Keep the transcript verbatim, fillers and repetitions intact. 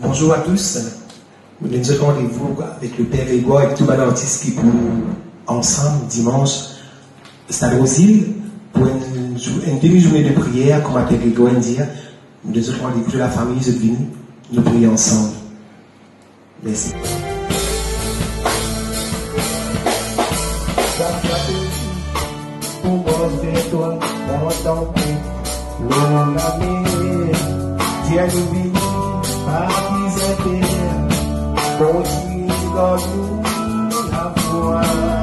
Bonjour à tous. Nou donn zot randevou avek le Père Grégoire ek tou bann artis ki pou ansam dimans Stade Rosil pou enn, enn demi-zourne de priyer, kouma Père Grégoire inn dir. Nou donn zot randevou, tou lafami, zot vini, nou priye ansam. Mersi. Pou mwa, se twa, dan tanpe, lor lame, dir nou vini, pa bizin per, kontign gard nou lafwa.